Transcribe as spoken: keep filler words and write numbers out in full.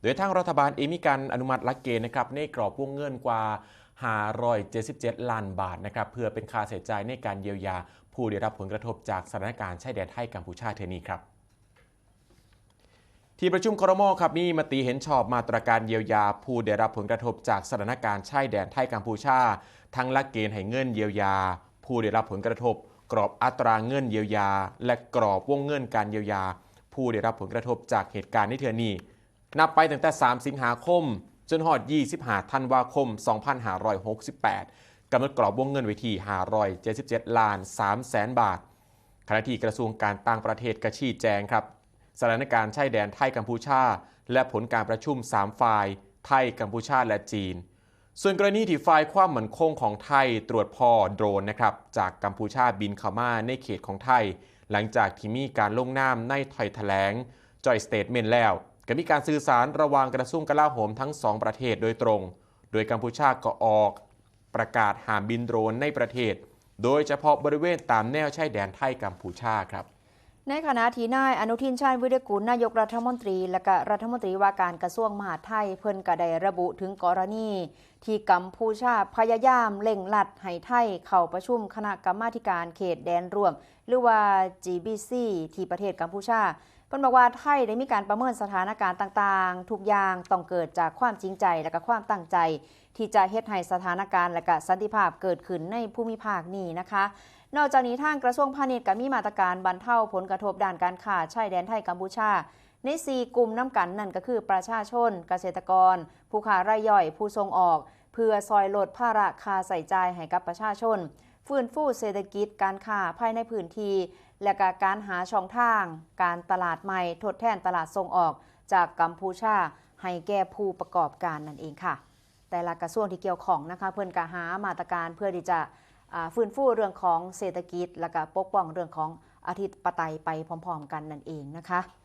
โดยทางรัฐบาลเองมีการอนุมัติหลักเกณฑ์นะครับในกรอบวงเงินกว่า ห้าร้อยเจ็ดสิบเจ็ด ล้านบาทนะครับเพื่อเป็นค่าใช้จ่ายในการเยียวยาผู้ได้รับผลกระทบจากสถานการณ์ชายแดนไทยกัมพูชาเทื่อนี้ครับ ที่ประชุมครม.ครับมีมติเห็นชอบมาตรการเยียวยาผู้ได้รับผลกระทบจากสถานการณ์ชายแดนไทยกัมพูชา ทั้งหลักเกณฑ์ให้เงินเยียวยาผู้ได้รับผลกระทบ กรอบอัตราเงินเยียวยา และกรอบวงเงินการเยียวยาผู้ได้รับผลกระทบจากเหตุการณ์ในเทื่อนี้ นับไปตั้งแต่ สาม สิงหาคม จนฮอด ยี่สิบห้า ธันวาคม สองพันห้าร้อยหกสิบแปด กำหนดกรอบวงเงินไว้ที่ ห้าร้อยเจ็ดสิบเจ็ด ล้าน สาม แสนบาท ขณะที่กระทรวงการต่างประเทศก็ชี้แจงครับ สถานการณ์ชายแดนไทยกัมพูชา และผลการประชุม สาม ฝ่าย ไทย กัมพูชา และจีน ส่วนกรณีที่ฝ่ายความมั่นคงของไทยตรวจพ้อโดรนนะครับจากกัมพูชาบินเข้ามาในเขตของไทย หลังจากที่มีการลงนามในถ้อยแถลง Joint Statement แล้ว ก็มีการสื่อสารระหว่างกระทรวงกลาโหมทั้งสองประเทศโดยตรง โดยกัมพูชาก็ออกประกาศห้ามบินโดรนในประเทศ โดยเฉพาะบริเวณตามแนวชายแดนไทยกัมพูชาครับ ในขณะที่นายอนุทิน ชาญวีรกูล นายกรัฐมนตรี และก็รัฐมนตรีว่าการกระทรวงมหาดไทย เพิ่นก็ได้ระบุถึงกรณีที่กัมพูชาพยายามเร่งรัดให้ไทยเข้าประชุมคณะกรรมาธิการเขตแดนร่วม หรือว่า จี บี ซี ที่ประเทศกัมพูชา เพิ่นบอกว่าไทยได้มีการประเมินสถานการณ์ต่างๆ ทุกอย่างต้องเกิดจากความจริงใจและก็ความตั้งใจ ที่จะเฮ็ดให้สถานการณ์และก็สันติภาพเกิดขึ้นในภูมิภาคนี้นะคะ นอกจากนี้ทางกระทรวงพาณิชย์ก็มีมาตรการบรรเทาผลกระทบด้านการค้าชายแดนไทยกัมพูชา ใน สี่ กลุ่มนำกันนั่นก็คือประชาชน เกษตรกร ผู้ค้ารายย่อย ผู้ส่งออก เพื่อซอยลดภาระค่าใช้จ่ายให้กับประชาชน ฟื้นฟูเศรษฐกิจการค้าภายในพื้นที่ และก็การหาช่องทาง การตลาดใหม่ทดแทนตลาดส่งออกจากกัมพูชาให้แก่ผู้ประกอบการนั่นเองค่ะ แต่ละกระทรวงที่เกี่ยวข้องนะคะ เพิ่นก็หามาตรการเพื่อที่จะอ่าฟื้นฟูเรื่องของเศรษฐกิจ และก็ปกป้องเรื่องของอธิปไตยไปพร้อมๆกันนั่นเองนะคะ